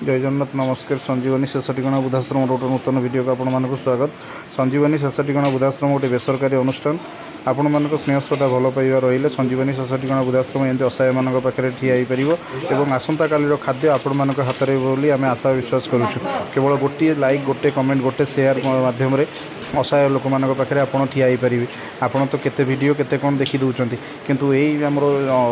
ଜୟ ଜଗନ୍ନାଥ, ନମସ୍କାର। ସଞ୍ଜୀବନୀ ଶେଷ ଠିକଣା ବୃଦ୍ଧାଶ୍ରମର ଗୋଟେ ନୂତନ ଭିଡ଼ିଓକୁ ଆପଣମାନଙ୍କୁ ସ୍ୱାଗତ। ସଞ୍ଜୀବନୀ ଶେଷ ଠିକଣା ବୃଦ୍ଧାଶ୍ରମ ଗୋଟେ ବେସରକାରୀ ଅନୁଷ୍ଠାନ। ଆପଣମାନଙ୍କ ସ୍ନେହ, ଶ୍ରଦ୍ଧା, ଭଲ ପାଇବା ରହିଲେ ସଞ୍ଜୀବନୀ ଶେଷ ଠିକଣା ବୃଦ୍ଧାଶ୍ରମ ଏମିତି ଅସହାୟମାନଙ୍କ ପାଖରେ ଠିଆ ହୋଇପାରିବ ଏବଂ ଆସନ୍ତାକାଲିର ଖାଦ୍ୟ ଆପଣମାନଙ୍କ ହାତରେ ବୋଲି ଆମେ ଆଶା ବିଶ୍ୱାସ କରୁଛୁ। କେବଳ ଗୋଟିଏ ଲାଇକ୍, ଗୋଟେ କମେଣ୍ଟ, ଗୋଟେ ସେୟାର ମାଧ୍ୟମରେ ଅସହାୟ ଲୋକମାନଙ୍କ ପାଖରେ ଆପଣ ଠିଆ ହୋଇପାରିବେ। ଆପଣ ତ କେତେ ଭିଡ଼ିଓ, କେତେ କ'ଣ ଦେଖି ଦେଉଛନ୍ତି, କିନ୍ତୁ ଏଇ ଆମର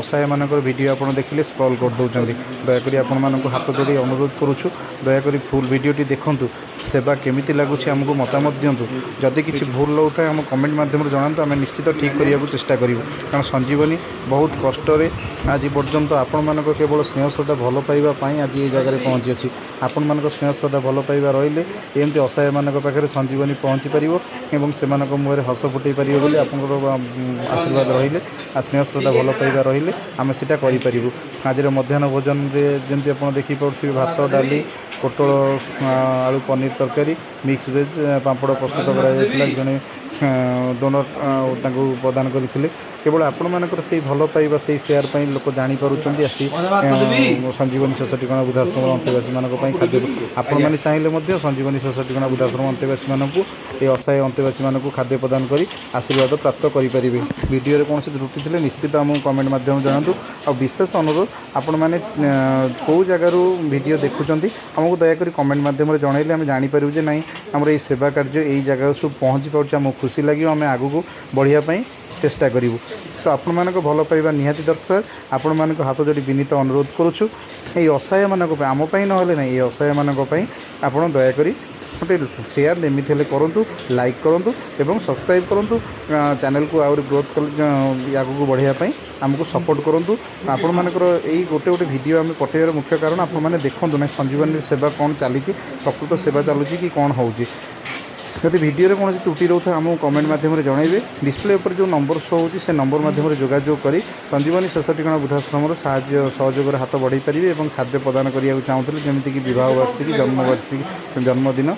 ଅସହାୟମାନଙ୍କର ଭିଡ଼ିଓ ଆପଣ ଦେଖିଲେ ସ୍କ୍ରଲ୍ କରିଦେଉଛନ୍ତି। ଦୟାକରି ଆପଣମାନଙ୍କୁ ହାତ ଯୋଡ଼ି ଅନୁରୋଧ କରୁଛୁ, ଦୟାକରି ଫୁଲ୍ ଭିଡ଼ିଓଟି ଦେଖନ୍ତୁ। ସେବା କେମିତି ଲାଗୁଛି, ଆମକୁ ମତାମତ ଦିଅନ୍ତୁ। ଯଦି କିଛି ଭୁଲ ରହୁଥାଏ, ଆମ କମେଣ୍ଟ ମାଧ୍ୟମରେ ଜଣାନ୍ତୁ। ଆମେ ନିଶ୍ଚିତ ଠିକ୍ କରିବାକୁ ଚେଷ୍ଟା କରିବୁ, କାରଣ ସଞ୍ଜୀବନୀ ବହୁତ କଷ୍ଟରେ ଆଜି ପର୍ଯ୍ୟନ୍ତ ଆପଣମାନଙ୍କ କେବଳ ସ୍ନେହ, ଶ୍ରଦ୍ଧା, ଭଲ ପାଇବା ପାଇଁ ଆଜି ଏଇ ଜାଗାରେ ପହଞ୍ଚିଅଛି। ଆପଣମାନଙ୍କ ସ୍ନେହ, ଶ୍ରଦ୍ଧା, ଭଲ ପାଇବା ରହିଲେ ଏମିତି ଅସହାୟମାନଙ୍କ ପାଖରେ ସଞ୍ଜୀବନୀ ପହଞ୍ଚି ପାରିବ ଏବଂ ସେମାନଙ୍କ ମୁହଁରେ ହସ ଫୁଟେଇ ପାରିବ ବୋଲି ଆପଣଙ୍କର ଆଶୀର୍ବାଦ ରହିଲେ ଆଉ ସ୍ନେହ, ଶ୍ରଦ୍ଧା, ଭଲ ପାଇବା ରହିଲେ ଆମେ ସେଇଟା କରିପାରିବୁ। ଆଜିର ମଧ୍ୟାହ୍ନ ଭୋଜନରେ ଯେମିତି ଆପଣ ଦେଖିପାରୁଥିବେ, ଭାତ, ଡାଲି, ପୋଟଳ ଆଳୁ ପନିର ତରକାରୀ, ମିକ୍ସ ଭେଜ୍, ପାମ୍ପଡ଼ ପ୍ରସ୍ତୁତ କରାଯାଇଥିଲା। ଜଣେ ଡୋନର୍ ତାଙ୍କୁ ପ୍ରଦାନ କରିଥିଲେ। କେବଳ ଆପଣମାନଙ୍କର ସେଇ ଭଲ ପାଇବା, ସେଇ ସେୟାର ପାଇଁ ଲୋକ ଜାଣିପାରୁଛନ୍ତି, ଆସି ସଞ୍ଜୀବନୀ ଶେଷ ଠିକଣା ବୃଦ୍ଧାଶ୍ରମ ଅନ୍ତେବାସୀମାନଙ୍କ ପାଇଁ ଖାଦ୍ୟ। ଆପଣମାନେ ଚାହିଁଲେ ମଧ୍ୟ ସଞ୍ଜୀବନୀ ଶେଷ ଠିକଣା ବୃଦ୍ଧାଶ୍ରମ ଅନ୍ତେବାସୀମାନଙ୍କୁ, ଏ ଅସହାୟ ଅନ୍ତେବାସୀମାନଙ୍କୁ ଖାଦ୍ୟ ପ୍ରଦାନ କରି ଆଶୀର୍ବାଦ ପ୍ରାପ୍ତ କରିପାରିବେ। ଭିଡ଼ିଓରେ କୌଣସି ତ୍ରୁଟି ଥିଲେ ନିଶ୍ଚିତ ଆମକୁ କମେଣ୍ଟ ମାଧ୍ୟମରେ ଜଣାନ୍ତୁ। ଆଉ ବିଶେଷ ଅନୁରୋଧ, ଆପଣମାନେ କେଉଁ ଜାଗାରୁ ଭିଡ଼ିଓ ଦେଖୁଛନ୍ତି, ଆମକୁ ଦୟାକରି କମେଣ୍ଟ ମାଧ୍ୟମରେ ଜଣାଇଲେ ଆମେ ଜାଣିପାରିବୁ ଯେ ନାଇଁ, ଆମର ଏଇ ସେବା କାର୍ଯ୍ୟ ଏଇ ଜାଗାକୁ ସବୁ ପହଞ୍ଚି ପାରୁଛି। ଆମକୁ ଖୁସି ଲାଗିବ, ଆମେ ଆଗକୁ ବଢ଼ିବା ପାଇଁ ଚେଷ୍ଟା କରିବୁ। ତ ଆପଣମାନଙ୍କ ଭଲ ପାଇବା ନିହାତି ଦରକାର। ଆପଣମାନଙ୍କ ହାତ ଯୋଡ଼ି ବିନୀତ ଅନୁରୋଧ କରୁଛୁ, ଏଇ ଅସହାୟମାନଙ୍କ ପାଇଁ, ଆମ ପାଇଁ ନହେଲେ ନାହିଁ, ଏଇ ଅସହାୟମାନଙ୍କ ପାଇଁ ଆପଣ ଦୟାକରି ଗୋଟେ ସେୟାର ଏମିତି ହେଲେ କରନ୍ତୁ, ଲାଇକ୍ କରନ୍ତୁ ଏବଂ ସବସ୍କ୍ରାଇବ୍ କରନ୍ତୁ। ଚ୍ୟାନେଲକୁ ଆହୁରି ଗ୍ରୋଥ୍ କଲେ, ଆଗକୁ ବଢ଼ିବା ପାଇଁ ଆମକୁ ସପୋର୍ଟ କରନ୍ତୁ। ଆପଣମାନଙ୍କର ଏଇ ଗୋଟେ ଗୋଟେ ଭିଡ଼ିଓ ଆମେ ପଠାଇବାର ମୁଖ୍ୟ କାରଣ, ଆପଣମାନେ ଦେଖନ୍ତୁ ନାହିଁ ସଞ୍ଜୀବନୀ ସେବା କ'ଣ ଚାଲିଛି, ପ୍ରକୃତ ସେବା ଚାଲୁଛି କି କ'ଣ ହେଉଛି। ଯଦି ଭିଡ଼ିଓରେ କୌଣସି ତ୍ରୁଟି ରହୁଥାଏ, ଆମକୁ କମେଣ୍ଟ ମାଧ୍ୟମରେ ଜଣାଇବେ। ଡିସପ୍ଲେ ଉପରେ ଯେଉଁ ନମ୍ବର ଶୋ ହେଉଛି, ସେ ନମ୍ବର ମାଧ୍ୟମରେ ଯୋଗାଯୋଗ କରି ସଞ୍ଜୀବନୀ ଶେଷ ଠିକଣା ବୃଦ୍ଧାଶ୍ରମର ସାହାଯ୍ୟ ସହଯୋଗର ହାତ ବଢ଼ାଇ ପାରିବେ ଏବଂ ଖାଦ୍ୟ ପ୍ରଦାନ କରିବାକୁ ଚାହୁଁଥିଲେ, ଯେମିତିକି ବିବାହ ବାର୍ଷିକୀ, ଜନ୍ମ ବାର୍ଷିକୀ, ଜନ୍ମଦିନ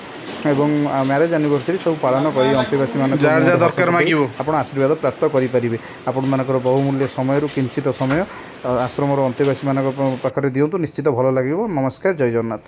ଏବଂ ମ୍ୟାରେଜ୍ ଆନିଭର୍ସରୀ ସବୁ ପାଳନ କରି ଅନ୍ତେବାସୀମାନଙ୍କୁ ଯାହାର ଯାହା ମୁହଁରେ ହସ ଦରକାର ଫୁଟେଇ ମାଗିବ। ଆପଣ ଆଶୀର୍ବାଦ ପ୍ରାପ୍ତ କରିପାରିବେ। ଆପଣମାନଙ୍କର ବହୁମୂଲ୍ୟ ସମୟରୁ କିଞ୍ଚିତ ସମୟ ଆଶ୍ରମର ଅନ୍ତେବାସୀମାନଙ୍କ ପାଖରେ ଦିଅନ୍ତୁ, ନିଶ୍ଚିତ ଭଲ ଲାଗିବ। ନମସ୍କାର, ଜୟ ଜଗନ୍ନାଥ।